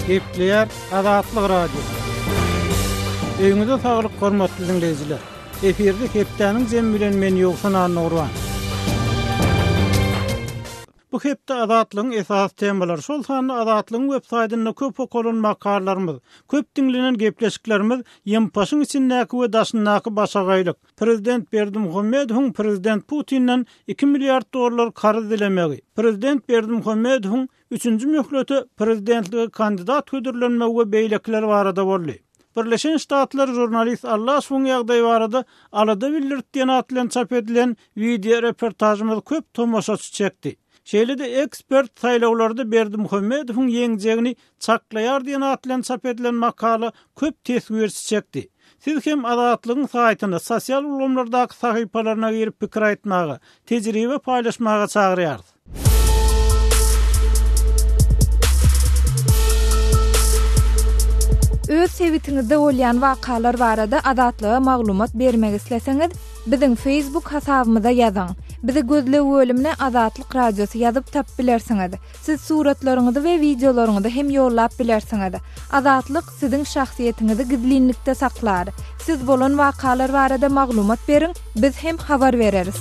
Gepleýär Azatlyk Radiosy. Öýüňize saglyk hormatly diňleýjiler. Efirde hepdäniň jemi bilen men Ýowşan Annagurban. Bu hepde Azatlygyň esasy temalary, şol sanda Azatlygyň web saýtynda köp okalan makalalarymyz, köp diňlenen gepleşiklerimiz ýympaşyň içindäki we daşyndaky başagaýlyk, Prezident Berdimuhamedowyň prezident Putinden iki milliard dollar karz dilemegi, prezident Berdimuhamedowyň üçünji möhlete prezidentlige kandidat hödürlenmegi we beýlekiler barada boldy. Birleşen Ştatlar žurnalist Allaşowyň ýagdaýy barada alada bildirdi diýen at bilen çap edilen wideo reportažymyz köp tomaşaçy çekdi. Şeýle-de ekspert saýlawlarda Berdimuhamedowyň ýeňjegini çaklaýar diýen at bilen çap edilen makala köp teswirçi çekdi. Siz hem Azatlygyň saýtyna, sosial ulgamlardaky sahypalaryna girip pikir aýtmaga, tejribe paýlaşmaga çagyrýarys. Öz sebitiňizde bolýan wakalar barada Azatlyga maglumat bermek isleseňiz, biziň Facebook hasabymyza ýazyň. Bizi gözleg bölümine Azatlyk Radiosy ýazyp tapyp bilersiňiz. Siz suratlaryňyzy we wideolaryňyzy hem ýollap bilersiňiz. Azatlyk siziň şahsyýetiňizi gizlinlikde saklar. Siz bolan wakalar barada maglumat beriň, biz hem habar bereris.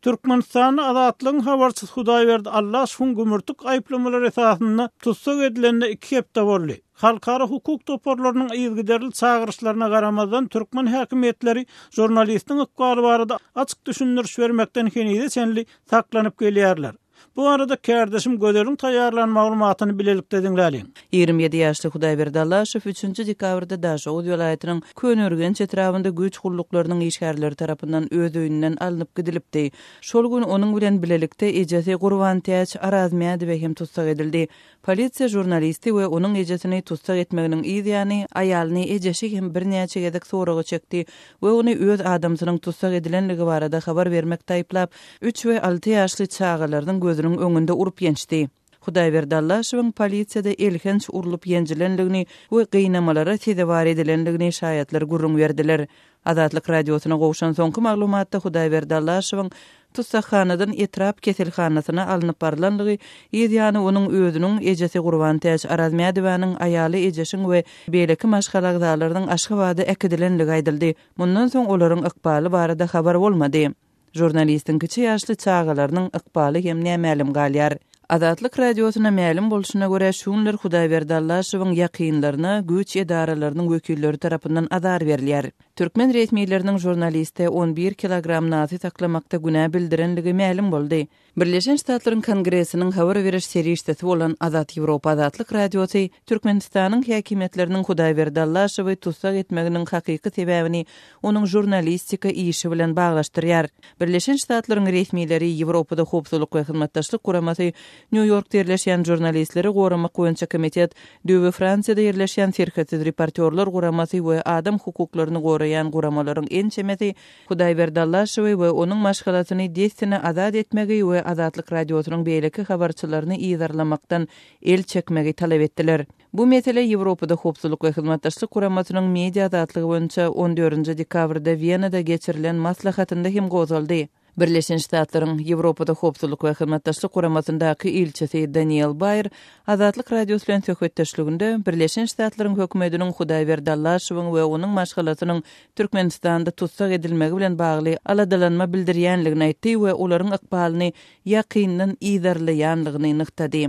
Türkmenistanda Azatlygyň habarçysy Hudaýberdi Allaşowyň gümürtik aýyplamalar esasynda tussag edilenine iki hepde boldy. Halkara hukuk toparlarynyň yzygiderli çagyryşlaryna garamazdan, türkmen häkimiýetleri žurnalistiň ykbaly barada açyk düşündiriş bermekden henize çenli saklanyp gelýärler. Bu barada kärdeşim Gözeliň taýýarlan maglumatyny bilelikde diňläliň. 27 ýaşly Hudaýberdi Allaşow üçünji dekabrda Daşoguz welaýatynyň Köneürgenç etrabynda güýç gulluklarynyň işgärleri tarapyndan öz öýünden alnyp gidilipdi. Şol gün onuň bilen bilelikde ejesi Gurbantäç Arazmädowa hem tussag edildi. Polisiýa žurnalisti we onuň ejesini tussag etmeginiň yz ýany, aýalyny ejesi hem birnäçe gezek soraga çekdi we ony öz adamsynyň tussag edilenligi barada habar bermekde aýyplap, üç we alty ýaşly çagalarynyň gözüniň öňünde urup ýençdi. Hudaýberdi Allaşowyň polisiýada elhenç urlup ýenjilenligini we gynamalara sezewar edilenligini şaýatlar gürrüň berdiler. Azatlyk Radiosyna gowşan soňky maglumatda Hudaýberdi Allaşowyň tussaghanadan etrap keselhanasyna alnyp barlanlygy, yz ýany onuň özüniň, ejesi Gurbantäç Arazmädowanyň, aýaly Ejeşiň we beýleki maşgala agzalarynyň Aşgabada äkidilenligi aýdyldy. Mundan soň olaryň ykbaly barada habar bolmady. Žurnalistiň kiçi ýaşly çagalarynyň ykbaly hem nämälim galýar. Azatlyk Radiosyna mälim bolşuna görä, şu günler Hudaýberdi Allaşowyň ýakynlaryna güýç edaralarynyň wekilleri tarapyndan azar berilýär. Türkmen resmileriniň žurnaliste on bir kilogram nasy saklamakda günä bildirenligi mälim boldy. Birleşen Ştatlaryň Kongresiniň habar beriş serişdesi bolan Azat Ýewropa Azatlyk Radiosy Türkmenistanyň häkimiýetleriniň Hudaýberdi Allaşowy tussag etmeginiň hakyky sebäbini onuň žurnalistika işi bilen baglaşdyrýar. Birleşen Ştatlaryň resmileri, Ýewropada Howpsuzlyk we Hyzmatdaşlyk Guramasy, Nýu-Ýorkda ýerleşýän Žurnalistleri goramak boýunça komitet, Düýbi Fransiýada ýerleşýän Serhetsiz reportýorlar guramasy we adam hukuklaryny goraýan guramalaryň ençemesi Hudaýberdi Allaşowy we onuň maşgalasyny dessine azat etmegi we Azatlyk Radiosynyň beýleki habarçylaryny yzarlamakdan el çekmegi talap etdiler. Bu mesele Ýewropada Howpsuzlyk we Hyzmatdaşlyk Guramasynyň media azatlygy boýunça on dördünji dekabrda Wenada geçirilen maslahatynda hem gozgaldy. Birleşen Ştatlaryň Ýewropada Howpsuzlyk we Hyzmatdaşlyk Guramasyndaky ilçisi Daniel Baýer Azatlyk Radiosy bilen söhbetdeşliginde Birleşen Ştatlaryň hökümetiniň Hudaýberdi Allaşowyň we onuň maşgalasynyň Türkmenistanda tussag edilmegi bilen bagly aladalanma bildirýänligini aýtdy we olaryň ykbalyny ýakyndan yzarlaýanlygyny nygtady.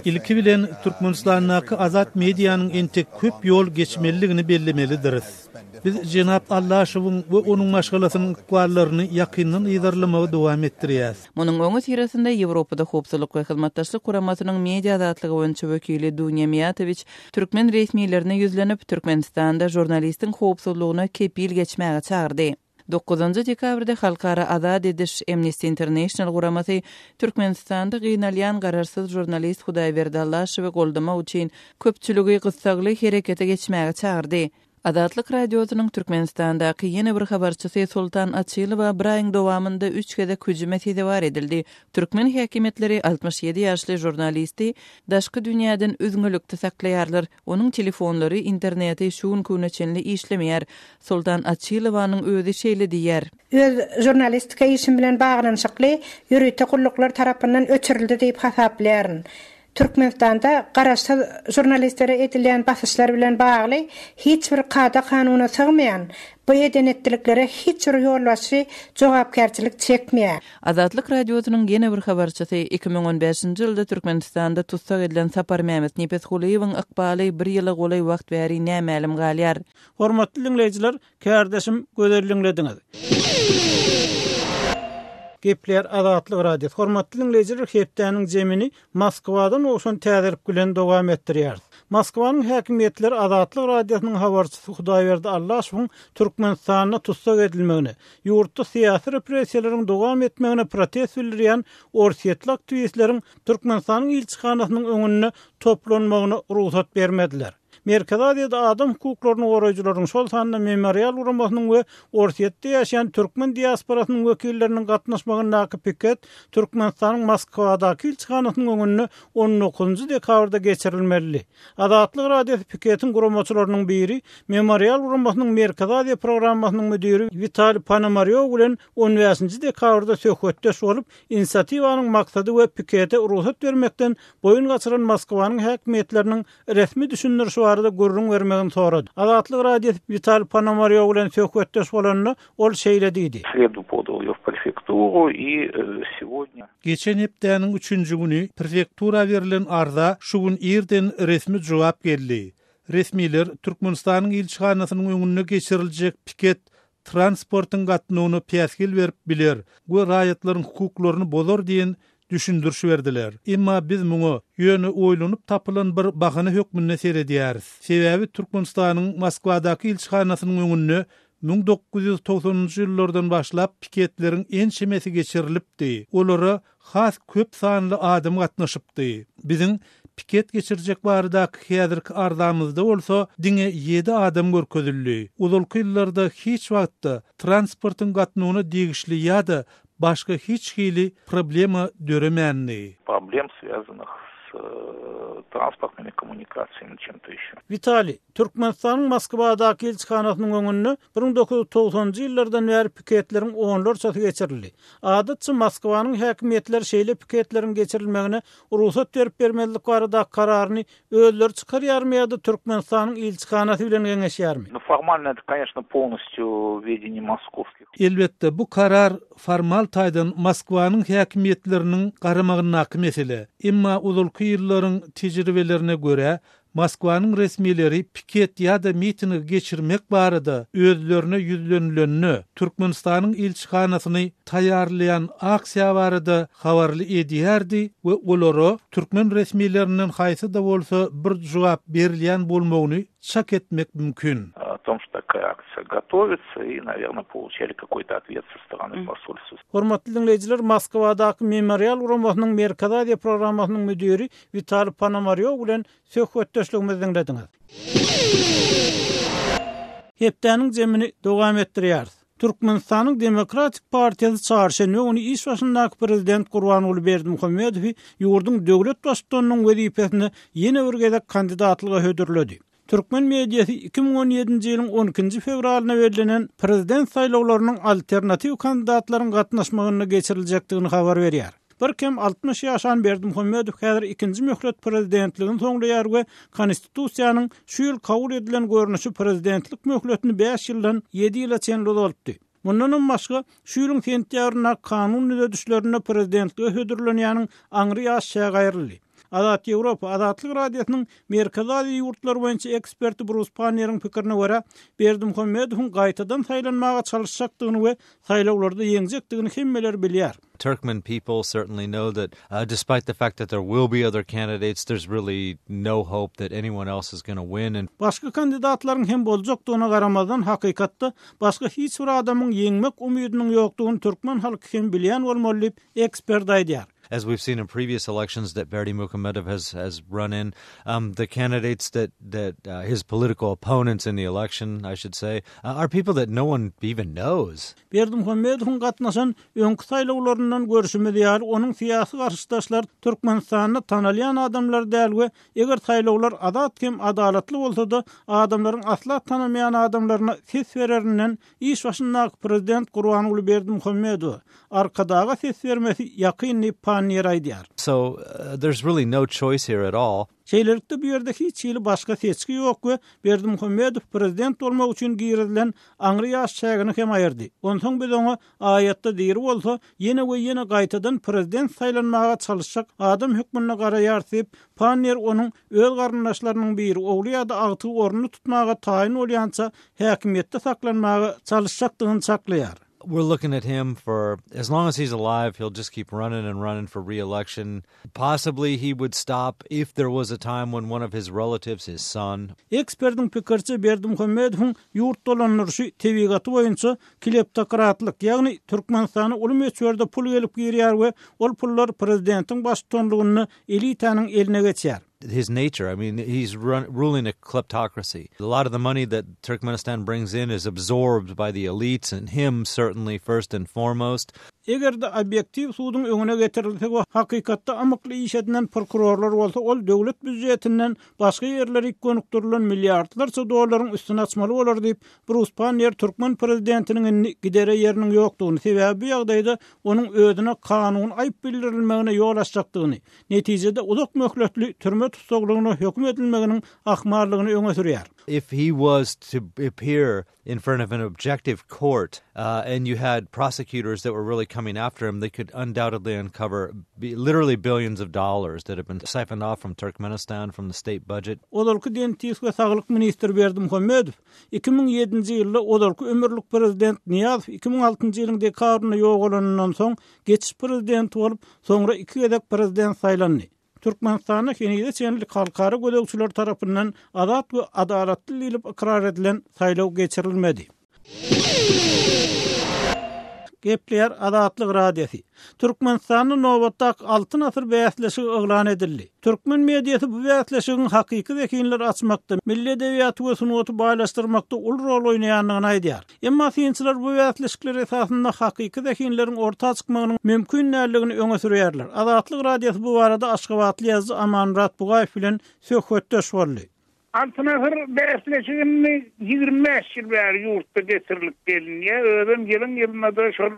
Ilki bilen, Türkmenistandaky azat medianyň entek köp ýol geçmelidigini bellemelidiris. Biz jenap Allaşowyň we onuň maşgalasynyň ykballaryny ýakyndan yzarlamagy dowam etdirýäs. Munuň öňüsyrasynda Ýewropada Howpsuzlyk we Hyzmatdaşlyk Guramasynyň media azatlygy boýunça wekili Dunýa Miýatowiç türkmen resmilerine ýüzlenip, Türkmenistanda žurnalistiň howpsuzlygyna kepil geçmäge çagyrdy. Dokuzynjy dekabrda Halkara azat ediş Amnesty International guramasy Türkmenistanda gynalýan garaşsyz žurnalist Hudaýberdi Allaşowy goldamak üçin köpçüligi gyssagly herekete geçmäge çagyrdy. Azatlyk Radiosynyň Türkmenistandaky ýene bir habarçysy Soltan Açylowa bir aýyň dowamynda üç gezek hüjüme sezewar edildi. Türkmen häkimiýetleri 67 ýaşly žurnalisti daşky dünýäden üzňelikde saklaýarlar. Onuň telefonlary, interneti şu günki güne çenli işlemeýär. Soltan Açylowanyň özi şeýle diýýär. Öz žurnalistika işim bilen baglanyşykly ýörite gulluklar tarapyndan öçürildi diýip hasaplaýaryn. Türkmenistanda garaşsyz žurnalistlere edilýän basyşlar bilen bagly hiç bir kada-kanuna sygmaýan bu eden-etdiliklere hiç bir ýolbaşçy jogapkärçilik çekmeýär. Azatlyk Radiosynyň ýene bir habarçysy 2015-nji ýylda Türkmenistanda tussag edilen Saparmämmet Nepesgulyýewiň ykbaly bir ýyla golaý wagt bäri nämälim galýar. Hormatly diňleýjiler, Kärdeşim Gözel diňlediňiz. Gepleýär Azatlyk Radiosy. Hormatly diňleýjiler, hepdäniň jemini Moskwadan gowşan täzelik bilen dowam etdirýäris. Moskwanyň häkimiýetleri Azatlyk Radiosynyň habarçysy Hudaýberdi Allaşowyň Türkmenistanda tussag edilmegine, ýurtda syýasy repressiýalaryň dowam etmegine protest bildirýän orsýetli aktiwistleriň Türkmenistanyň ilçihanasynyň öňünde toplanmagyna rugsat bermediler. Merkezi Aziýada adam hukuklaryny goraýjylaryň, şol sanda Memorial guramasynyň we Orsýetde ýaşaýan türkmen diasporasynyň wekilleriniň gatnaşmagyndaky piket Türkmenistanyň Moskwadaky ilçihanasynyň öňünde on dokuzynjy dekabrda geçirilmelidi. Azatlyk Radiosy piketiň guramaçylarynyň biri, Memorial guramasynyň Merkezi Aziýa programmasynyň müdiri Witaliý Ponomarýow bilen on bäşinji dekabrda söhbetdeş bolup, inisiatiwanyň maksady we pikete rugsat bermekden boýun gaçyran Moskwanyň häkimiýetleriniň resmi düşündirişi barada gürrüň bermegini sorady. Azatlyk Radiosy Witaliý Ponomarýow bilen söhbetdeş bolanda, ol şeýle diýdi. Sredu podal ýe w prefekturu i sewodnýa. Geçen hepdäniň üçünji güni prefektura berlen arza şu gün irden resmi jogap geldi. Resmiler Türkmenistanyň ilçihanasynyň öňünde geçiriljek piket transportyň gatnawyna päsgel berip biler we raýatlaryň hukuklaryny bozar diýen düşündiriş berdiler. Emma biz muňa ýöne oýlanyp tapylan bir bahana hökmünde seredýäris. Sebäbi Türkmenistanyň Moskwadaky ilçihanasynyň öňünde 1990-njy ýyllardan başlap piketleriň ençemesi geçirilipdi. Olara has köp sanly adam gatnaşypdy. Biziň piket geçirjek baradaky häzirki arzamyzda bolsa diňe ýedi adam görkezildi. Ozalky ýyllarda hiç wagtda transportyň gatnawyna degişli ýa-da başga hiç hili problema döremändi. Problem swýazannych s transportnymi kommunikasiýami çem-to ýeşe. Witaliý, Türkmenistanyň Moskwadaky ilçihanasynyň öňünde 1990-njy ýyllardan bäri piketleriň onlarçasy geçirildi. Adatça Moskwanyň häkimiýetleri şeýle piketleriň geçirilmegine rugsat berip-bermezlik baradaky kararyny özleri çykarýarmy ýa-da Türkmenistanyň ilçihanasy bilen geňeşýärmi? Nu formalno eto koneçno polnostýu w wedenii moskovskih. Elbetde, bu karar formal taýdan Moskwanyň häkimiýetleriniň garamagyndaky mesele. Emma ozalky ýyllaryň tejribelerine görä, Moskwanyň resmileri piket ýa-da miting geçirmek barada özlerine ýüzlenilende, Türkmenistanyň ilçihanasyny taýýarlaýan aksiýa barada habarly edýärdi we olara türkmen resmilerinden haýsy-da bolsa bir jogap berilýän bolmagyny çak etmek mümkin. O tom, çto takaýa aktsiýa gotowitsa i, nawerno, poluçali kakoý-to otwet so storony posolstwa. Hormatly diňleýjiler, Moskwadaky Memorial guramasynyň Merkezi Aziýa programmasynyň müdiri Witaliý Ponomarýow bilen söhbetdeşligimizi diňlediňiz. Hepdäniň jemini dowam etdirýäris. Türkmenistanyň Demokratik partiýasy çarşenbe güni iş başyndaky prezident Gurbanguly Berdimuhamedowy ýurduň döwlet baştutanynyň wezipesine ýene bir gezek kandidatlyga hödürledi. Türkmen mediasy 2017-nji ýylyň on ikinji fewralyna bellenen prezident saýlawlarynyň alternatiw kandidatlaryň gatnaşmagynda geçiriljekdigini habar berýär. Bir kem 60 ýaşan Berdimuhamedow häzir ikinji möhlet prezidentligini soňlaýar we Konstitusiýanyň şu ýyl kabul edilen görnüşi prezidentlik möhletini bäş ýyldan ýedi ýyla çenli uzaltdy. Mundanam başga, şu ýylyň sentýabryndaky kanun düzedişlerinde prezidentlige hödürlenýäniň aňry ýaş çägi aýryldy. Azat Ýewropa, Azatlyk Radiosynyň Merkezi Aziýa ýurtlary boýunça eksperti Brus Panneriň pikirine görä, Berdimuhamedowyň gaýtadan saýlanmaga çalyşjakdygyny we saýlawlarda ýeňjekdigini hemmeler bilýär. Turkmen people certainly know that despite the fact that there will be other candidates, there's really no hope that anyone else is gonna win and. Başga kandidatlaryň hem boljakdygyna garamazdan, hakykatda başga hiç bir adamyň ýeňmek umydynyň ýokdugyny türkmen halky hem bilýän bolmaly diýip, ekspert aýdýar. As we've seen in previous elections that Berdimuhamedov has has run in, um, the candidates that that uh, his political opponents in the election, I should say, uh, are people that no one even knows. Berdimuhamedowyň gatnaşan öňki saýlawlaryndan görşümiz ýaly, onuň syýasy garşydaşlary Türkmenistanda tanalýan adamlar däl we eger saýlawlar azat hem adalatly bolsa-da, adamlaryň asla tanamaýan adamlaryna ses bererinden iş başyndaky prezident Gurbanguly Berdimuhamedowa, Arkadaga ses bermesi ýakyn diýip, Panniýer aýdýar. So, there's really no choice here at all. Şeýlelikde, bu ýerde hiç hili başga seçgi ýok we Berdimuhamedow prezident bolmak üçin girizilen aňry ýaş çägini hem aýyrdy. Onsoň biz oňa aýatda diri bolsa, ýene we ýene gaýtadan prezident saýlanmaga çalyşjak adam hökmünde garaýarys diýip, Panniýer onuň öz garyndaşlarynyň biri, ogly ýa-da agtygy ornuny tutmaga taýyn bolýança häkimiýetde saklanmaga çalyşjakdygyny çaklaýar. We're looking at him for as long as he's alive, he'll just keep running and running for re-election. Possibly he would stop if there was a time when one of his relatives, his son. Ekspertiň pikiriçe, Berdimuhamedowyň ýurt dolandyryşy tebigaty boýunça kleptokratlyk, ýagny Türkmenistana uly möçberde pul gelip girýär we ol pullar prezidentiň baştutanlygynda elitanyň eline geçýär. His nature, I mean, he's run, ruling a kleptocracy. A lot of the money that Turkmenistan brings in is absorbed by the elites and him certainly first and foremost. Eger-de obýektiw suduň öňüne getirilse we hakykatda ymykly iş edinen prokurorlar bolsa ol döwlet býujetinden başga ýerlerik gönükdirilen milliardlarça dollaryň üstüni açmaly bolar diýip, Brus Panniýer türkmen prezidentiniň indi gidere ýeriniň ýokdugyny, sebäbi bu ýagdaýda onuň özüne kanuny aýyp bildirilmegine ýol açjakdygyny, netijede uzak möhletli türme tussaglygyna höküm edilmeginiň ahmallygyny öňe sürýär. If he was to appear in front of an objective court and you had prosecutors that were really coming after him, they could undoubtedly uncover literally billions of dollars that have been siphoned off from Turkmenistan, from the state budget. Ozalky dentist we saglyk ministri Berdimuhamedow 2007-nji ýylda ozalky ömürlik prezident Nyýazow 2006-njy ýylyň dekabrynda ýogalanyndan soň geçiş prezidenti bolup, soňra iki gezek prezident saýlandy. Türkmenistanda henize çenli halkara gözegçileri tarapyndan azat we adalatly diýlip ykrar edilen saýlaw geçirilmedi. Gepleýär Azatlyk Radiosy. Türkmenistanda nobatdaky Altyn asyr bäsleşigi yglan edildi. Türkmen mediasy bu bäsleşigiň hakyky zehinleri açmakda, milli edebiýaty we sungaty baýlaşdyrmakda uly rol oýnaýandygyny aýdýar. Emma synçylar bu bäsleşikler esasynda hakyky zehinleriň orta çykmagynyň mümkin däldigini öňe sürýärler. Azatlyk Radiosy bu barada aşgabatly ýazyjy Amanmyrat Bugaýew bilen söhbetdeş boldy. Altyn asyr bäsleşigi indi 25 ýyl bäri ýurtda geçirilip gelinýär. Özem ýylyň-ýylyna-da şol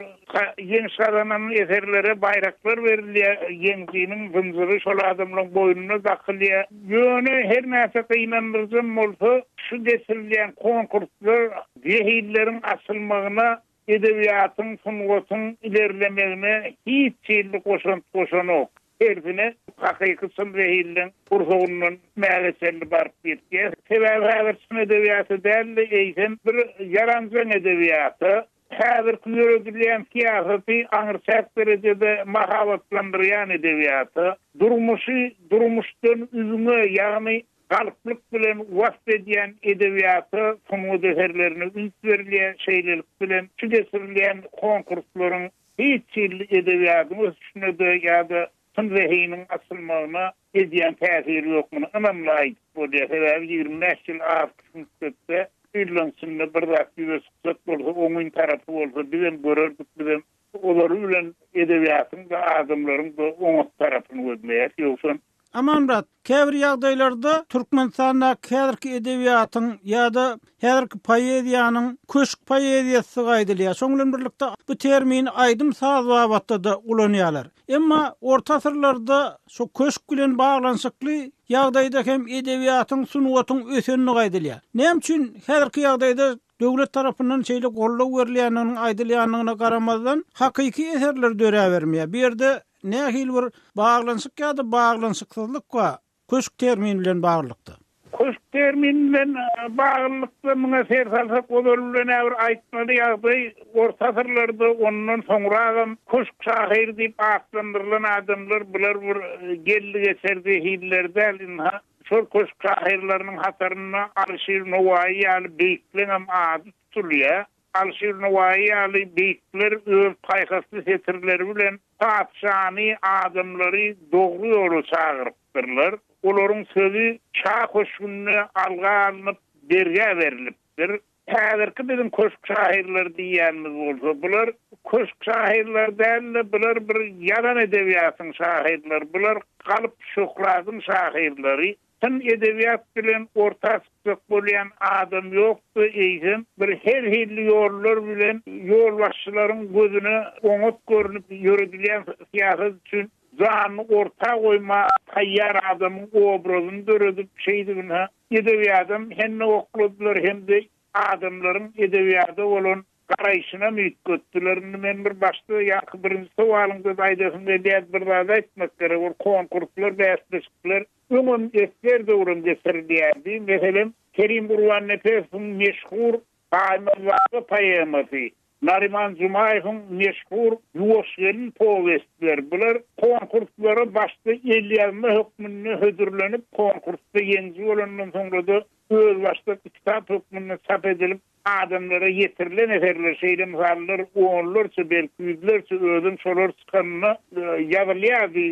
ýeňiş gazanan eserlere baýraklar berilýär. Ýeňijiniň zynjyry şol adamlaryň boýnuna dakylýar. Ýöne her näçe gynandyryjam bolsa, şu geçirilýän konkurslar zehinleriň açylmagyna, edebiýatyň, sungatyň ilerlemegine hiç hili goşant goşanok. Tersine, hakyky çyn zehinleň gursagyndan mäge çenli baryp ýetýär. Sebäbi häzir çyn edebiýata däl-de, eýsem bir ýaranjaň edebiýata, häzirki ýöredilýän syýasaty aňryçäk derejede mahabatlandyrýan edebiýata, durmuşy durmuşdan üzňe, ýagny galplyk bilen wasp edýän edebiýata, sungat eserlerine üns berilýär. Şeýlelik bilen, şu geçirilýän konkurslaryň hiç hili edebiýatyň ösüşine-de ýa-da çyn zehiniň açylmagyna edýän täsiri ýok. Muny ynamly aýdyp bolýar. Sebäbi 25 ýyl az mütdetde şu ýyllaryň içinde bir zat ýüze çykjak bolsa, oňyn tarapy bolsa bizem görerdik, bizem olary bilen edebiýatyň-da, adamlaryň-da oňat tarapyny gözleýäris. Ýogsam Amanmyrat, käbir ýagdaýlarda Türkmenistandaky häzirki edebiýatyň ýa-da häzirki poeziýanyň köşk poeziýasydygy aýdylýar. Şoň bilen birlikde bu termini aýdym-saz babatda-da ulanýarlar. Emma orta asyrlarda şu köşk bilen baglanyşykly ýagdaýda hem edebiýatyň, sungatyň ösendigi aýdylýar. Näme üçin häzirki ýagdaýda döwlet tarapyndan şeýle goldaw berilýändiginiň aýdylýandygyna garamazdan, hakyky eserler döräbermeýär? Bu ýerde Nähili bir baglanyşyk ýa-da baglanyşyksyzlyk bar köşk termini bilen baglylykda? Köşk termini bilen baglylykda muňa ser salsak, ozaly bilen-ä bir aýtmaly ýagdaý, orta asyrlarda, ondan soňragam köşk şahyry diýip atlandyrylan adamlar, bular bir geldi-geçer zehinler däl, ynha, şol köşk şahyrlarynyň hatarynda Alyşir Nowaýy ýaly beýikleňem ady tutulýar. Alyşir Nowaýy ýaly beýikler öz paýhasly setirleri bilen patyşany, adamlary dogry ýola çagyrypdyrlar. Olaryň sözi şa köşgünde alga alnyp, bergä berlipdir. Häzirki biziň köşk şahyrlary diýýänimiz bolsa, bular köşk şahyrlary däl-de, bular bir ýalan edebiýatyň şahyrlary, bular galyp şöhratyň şahyrlary. Çyn edebiýat bilen orta çykjak bolýan adam ýokdy, eýsem, bir her hilli ýollar bilen ýolbaşçylaryň gözüne oňat görnüp ýöredilýän syýasat üçin janyny orta goýma taýýar adamyň obrazyny döredip, şeýdibine edebiýadam henne okladylar hem-de adamlaryň edebiýada bolan garaýşynam üýtgetdiler. Indi men bir başda ýaňky birinji sowalyňda-da aýdasym gelýärdi, bir zady aýtmak gerek, ol konkurslar, bäsleşikler öňem esger döwrem geçirilýärdi. Meselem, Kerim Gurbannepesowyň meşhur Gaýmaz baba poemasy, Naryman Jumaýewiň meşhur Ýuwaş gelin powestleri, bular konkurslara başda elýazma hökmünde hödürlenip, konkursda ýeňiji bolandan soňra-da özbaşdak kitap hökmünde çap edilip, adamlara ýetirilen eserler, şeýle mysallar onlarça, belki ýüzlerçe, özem şolar çykanda ýazylýardy.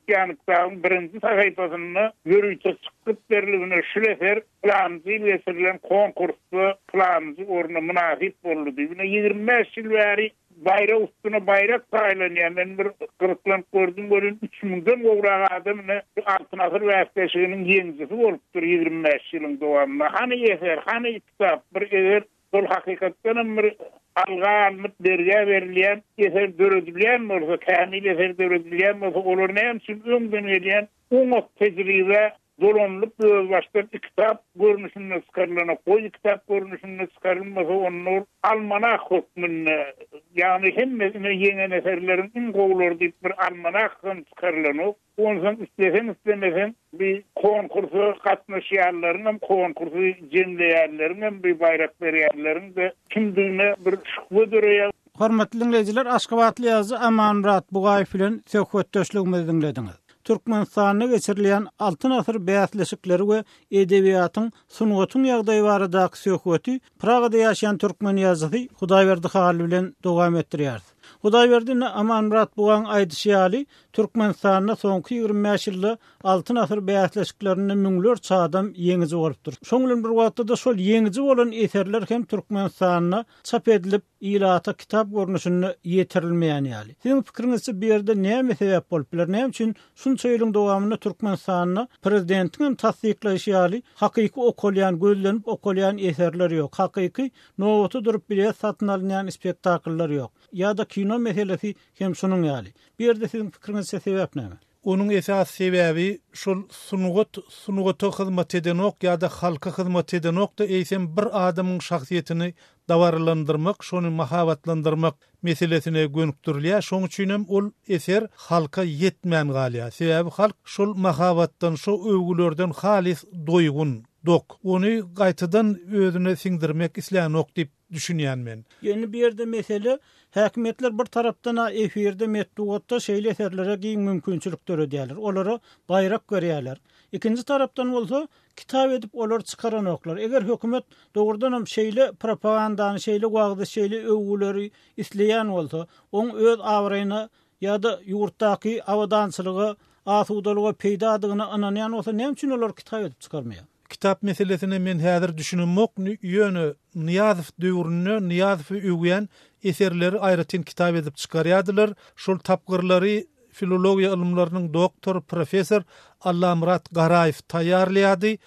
Ýany kitabyň birinji sahypasynda ýörite çykgyt berlibine şul eser pylanjy ýyl geçirilen konkursda pylanjy orna mynasyp boldy diýip. Ine, 25 ýyl bäri baýrak üstüne baýrak paýlanýar. Men bir gyzyklanyp gördüm welin, üç müňden gowrak adam ine şu Altyn asyr bäsleşiginiň ýeňijisi bolupdyr 25 ýylyň dowamynda. Hany eser, hany kitap? Bir eger şol hakykatdanam bir alga alnyp bergä berilýän eser döredilýän bolsa, kämil eser döredilýän bolsa, olar näme üçin öňden gelýän oňat tejribä dolanylyp özbaşdak kitap görnüşinde çykarylanok, goý kitap görnüşinde çykarylmasa onda ol almanah hökmünde, ýagny hemmesine ýeňen eserleriň iň gowulary diýip bir almanah hem çykarylanok. Onsoň isleseň-islemeseň bi konkursa gatnaşýanlaryňam, konkursy jemleýänleriňem, bi baýrak berýänleriň-de kimdigine bir şübhe döreýär. Hormatly diňleýjiler, aşgabatly ýazyjy Amanmyrat Bugaýew bilen söhbetdeşligimizi diňlediňiz. Türkmenistanda geçirilýän Altyn asyr bäsleşikleri we edebiýatyň, sungatyň ýagdaýy baradaky söhbeti Pragada ýaşaýan türkmen ýazyjysy Hudaýberdi Hally bilen dowam etdirýäris. Hudaýberdi indi Amanmyrat Bugaň aýdyşy ýaly, Türkmenistanda soňky 25 ýylda Altyn asyr bäsleşiklerinde müňlerçe adam ýeňiji bolupdyr. Şoň bilen bir wagtda-da şol ýeňiji bolan eserler hem Türkmenistanda çap edilip, ilata kitap görnüşinde ýetirilmeýän ýaly. Siziň pikiriňizçe bu ýerde näme sebäp bolup biler? Näme üçin şunça ýylyň dowamynda Türkmenistanda prezidentiň hem tassyklaýşy ýaly hakyky okalýan, gözlenip okalýan eserler ýok, hakyky nobata durup bilet satyn alynýan spektakllar ýok? Ýa-da kino meselesi hem şunuň ýaly. Bu ýerde siziň pikiriňizçe sebäp näme? Onuň esasy sebäbi şol sungat sungata hyzmat edenok ýa-da halka hyzmat edenok-da eýsem bir adamyň şahsyýetini dabaralandyrmak, şony mahabatlandyrmak meselesine gönükdirilýär. Şoň üçinem ol eser halka ýetmän galýar. Sebäbi halk şol mahabatdan, şo öwgülerden halys doýgun, dok. Ony gaýtadan özüne siňdirmek islänok diýip düşünýän men. Indi bu ýerde mesele, häkimiýetler bir tarapdan-a efirde, metbugatda şeýle eserlere giň mümkinçilik döredýärler, olara baýrak berýärler. Ikinji tarapdan bolsa, kitap edip olary çykaranoklar. Eger hökümet dogrudanam şeýle propagandany, şeýle wagzy, şeýle öwgüleri isleýän bolsa, oň öz abraýyna ýa-da ýurtdaky abadançylyga, asudalyga peýdadygyna ynanýan bolsa, näme üçin olary kitap edip çykarmaýar? Kitap meselesine men häzir düşünemok, ýöne Nyýazow döwründe Nyýazowy öwýän eserleri aýratyn kitap edip çykarýardylar. Şol tapgyrlary filologiýa ylymlarynyň doktory, professor Allamyrat Garaýew taýýarlaýardy,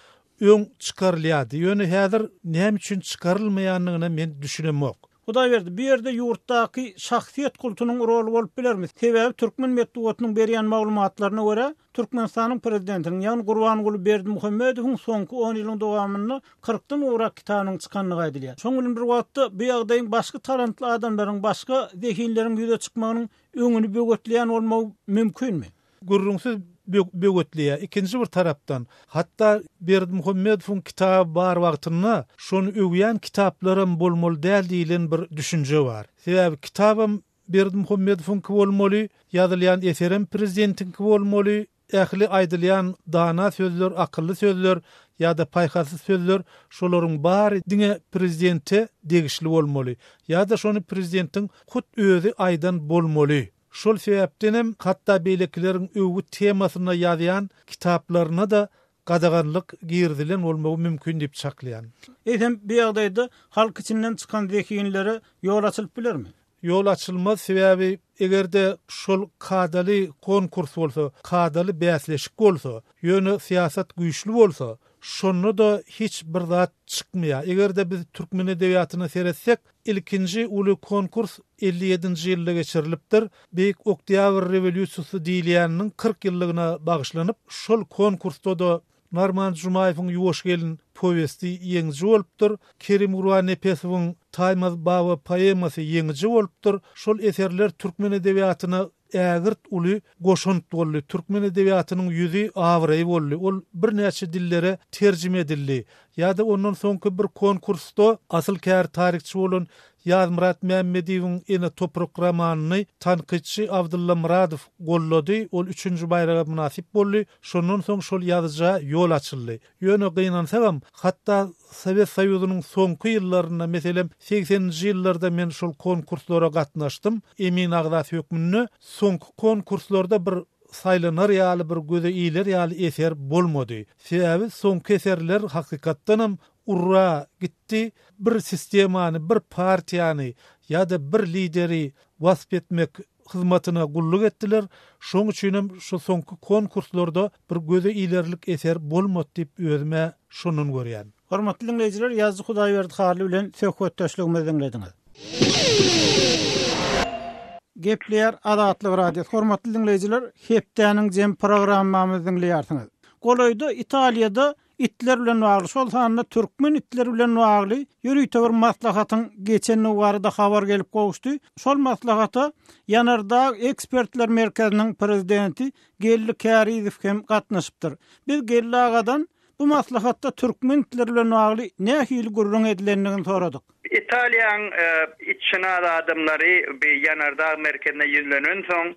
öň çykarylýardy. Ýöne häzir näme üçin çykarylmaýandygyna men düşünemok. Hudaýberdi, bu ýerde ýurtdaky şahsyýet kultunyň roly bolup bilermi? Sebäbi türkmen metbugatynyň berýän maglumatlaryna görä, Türkmenistanyň prezidentiniň, ýagny Gurbanguly Berdimuhamedowyň soňky on ýylyň dowamynda kyrkdan gowrak kitabynyň çykandygy aýdylýar. Şoň bilen bir wagtda bu ýagdaýyň başga talantly adamlaryň, başga zehinleriň ýüze çykmagynyň öňüni böwetleýän bolmagy mümkinmi? Gürrüňsiz böwetleýär. Ikinji bir tarapdan, hatda Berdimuhamedowyň kitaby bar wagtynda şony öwýän kitaplaram bolmaly däl diýlen bir düşünje bar. Sebäbi kitabam Berdimuhamedowyňky bolmaly, ýazylýan eserem prezidentiňki bolmaly. ähli aýdylýan dana sözler, akylly sözler ýa-da paýhasly sözler şolaryň bary diňe prezidente degişli bolmaly ýa-da şony prezidentiň hut özi aýdan bolmaly. Şol sebäpdenem hatda beýlekileriň öwgi temasynda ýazýan kitaplaryna-da gadaganlyk girizilen bolmagy mümkin diýip çaklaýan. Eýsem, bu ýagdaýda halk içinden çykan zehinlere ýol açylyp bilermi? Ýol açylmaz, sebäbi eger-de şol kadaly konkurs bolsa, kadaly bäsleşik bolsa, ýöne syýasat güýçli bolsa, şonda-da hiç bir zat çykmaýar. Eger-de biz türkmen edebiýatyna seretsek, ilkinji uly konkurs 57-nji ýylda geçirilipdir. Beýik Oktýabr rewolýusiýasy diýilýäniniň 40 ýyllygyna bagyşlanyp, şol konkursda-da Narman Jumaýewiň Ýuwaş gelin powesti ýeňiji bolupdyr. Kerim Gurbannepesowyň Taýmaz baba poemasy ýeňiji bolupdyr. Şol eserler türkmen edebiýatyna ägirt uly goşant boldy. Türkmen edebiýatynyň ýüzi abraýy boldy. Ol birnäçe dillere terjime edildi. Ýa-da ondan soňky bir konkursda asyl käri taryhçy bolan Ýazmyrat Mämmediýewiň Ene toprak romanyny tankytçy Abdylla Myradow goldady, ol üçünji baýraga mynasyp boldy. Şondan soň şol ýazyja ýol açyldy. Ýöne gynansagam, hatda Sowet Soýuzynyň soňky ýyllarynda, meselem, segseninji ýyllarda men şol konkurslara gatnaşdym, emin agzasy hökmünde. Soňky konkurslarda bir saýlanar ýaly, bir göze iler ýaly eser bolmady. Sebäbi soňky eserler hakykatdanam urra gitdi. Bir sistemany, bir partiýany ýa-da bir lideri wasp etmek hyzmatyna gulluk etdiler. Şoň üçinem şu soňky konkurslarda bir göze ilerlik eser bolmady diýip özüm-ä şondan görýän. Hormatly diňleýjiler, ýazyjy Hudaýberdi Hally bilen söhbetdeşligimizi diňlediňiz. Gepleýär Azatlyk Radiosy. Hormatly diňleýjiler, hepdäniň jem programmamyzy diňleýärsiňiz. Golaýda Italiýada itler bilen bagly, şol sanda türkmen itleri bilen bagly ýörite bir maslahatyň geçendigi barada habar gelip gowuşdy. Şol maslahata Ýanardag ekspertler merkeziniň prezidenti Geldi Kärizow hem gatnaşypdyr. Biz Geldi agadan bu maslahatda türkmen itleri bilen bagly nähili gürrüň edilendigini soradyk. Italiýaň itşynas adamlary bi Ýanardag merkezine ýüzlenensoň,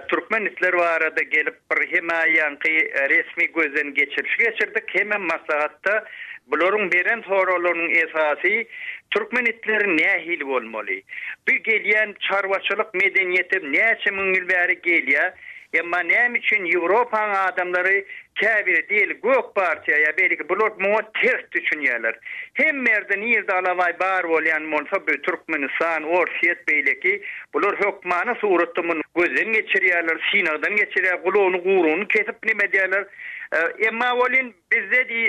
türkmen itler barada gelip bir hem-ä ýaňky resmi gözden geçiriş geçirdik, hemem maslahatda bularyň beren soraglarynyň esasy türkmen itleri nähili bolmaly? Bi gelýän çarwaçylyk medeniýeti näçe müň ýyl bäri gelýär, Emma näme üçin Ýewropaň adamlary käbiri diýeli gök partiýa ýa beýleki bular muňa ters düşünýärler. Hemme ýerde nirde alabaý bar bolýan bolsa bu Türkmenistan, Orsýet beýleki bular hökmany suratda muny gözden geçirýärler, synagdan geçirýär, gulagyny gurugyny kesip neme edýärler. Emma welin Bizde diý,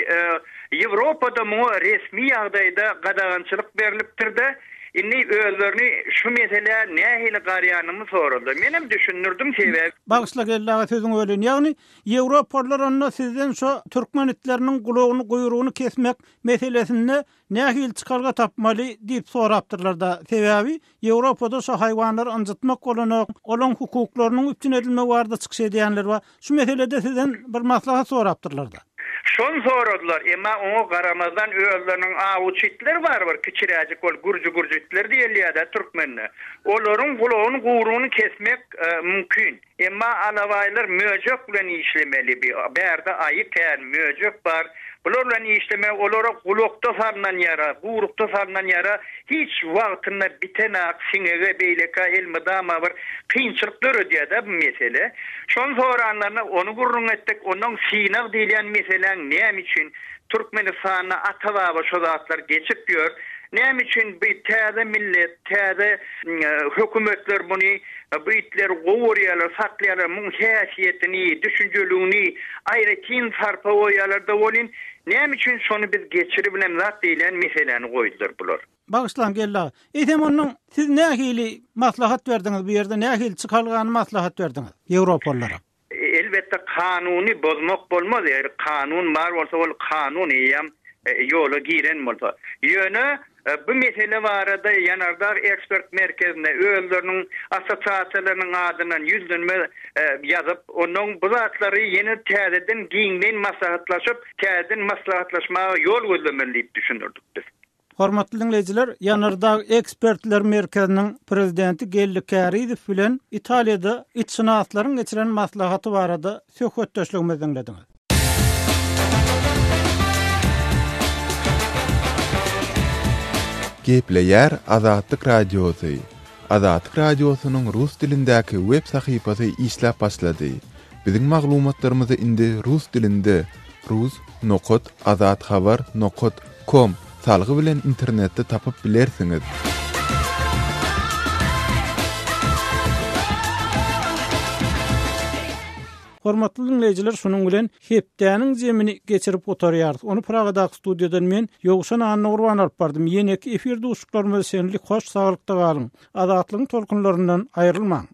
Ýewropada muňa resmi ýagdaýda gadagançylyk berlipdir-de, indi özlerini şu meselä nähili garýanymy soradylar. Menem düşündirdim, sebäbi. Bagyşla Geldi aga sözüňi böleýin. Ýagny ýewropalylar onda sizden şo türkmen itleriniň gulagyny guýrugyny kesmek meselesinde Nähili çykalga tapmaly diýip sorapdyrlar-da. Sebäbi Ýewropada şo haýwanlary ynjytmak bolanok, olaň hukuklarynyň üpjün edilmegi barada çykyş edýänler bar. Şu meselede sizden bir maslahat sorapdyrlar-da. Şony soradylar, emma oňa garamazdan özleriniň awçy itleri bar bir kiçiräjik ol gürji-gürji itler diýilýär-dä türkmende. Olaryň gulagyny gurugyny kesmek mümkin. Emma alabaýlar möjek bilen işlemeli bi bärde aýy kän möjek bar bular bilen işleme olara gulakda salnan ýara gurukda salnan ýara hiç wagtynda bitenak siňege beýlekä elmydama bir kynçylyk döredýädä bu mesele şony soranlarynda ony gürrüň etdik onnoň synag diýilýän meseläň näme üçin Türkmenistanda ata baba şo zatlar geçip ýör näme üçin bi täze millet täze hökümetler muny Bu itleri gowy görýärler, saklaýarlar, muň häsiýetini, düşünjeligini aýratyn sarpa goýýarlar-da welin, näme üçin şony biz geçiribilemzok diýlen meseläni goýdular bular. Bagyşlaň Geldi aga. Eýsem onnoň siz nähili maslahat berdiňiz bu ýerde nähili çykalgany maslahat berdiňiz ýewropalylara? Elbetde kanuny bozmak bolmaz eger kanun bar bolsa ol kanun eýýäm ýola giren bolsa. Ýöne bu mesele barada Ýanardag ekspert merkezine özleriniň assosiasiýalarynyň adyndan ýüzlenme ýazyp onnoň bu zatlary ýene täzeden giňden maslahatlaşyp täzeden maslahatlaşmaga ýol gözlemeli diýip düşündirdik biz. Hormatly diňleýjiler, Ýanardag ekspertler merkeziniň prezidenti Geldi Kärizow bilen Italiýada itşynaslaryň geçiren maslahaty barada söhbetdeşligimizi diňlediňiz. Gepleýär Azatlyk Radiosy, Azatlyk Radiosynyň rus dilindäki web sahypasy işläp başlady. Biziň maglumatlarymyzy indi rus dilinde rus nokat azathabar nokat kom salgy bilen internetde tapyp bilersiňiz. Hormatly diňleýjiler şunuň bilen hepdäniň jemini geçirip gutarýarys. Ony Pragadaky studiýadan men Ýowşan Annagurban alyp bardym. Ýeneki efir duşuşyklarymyza çenli hoş saglykda galyň. Azatlygyň tolkunlaryndan aýrylmaň.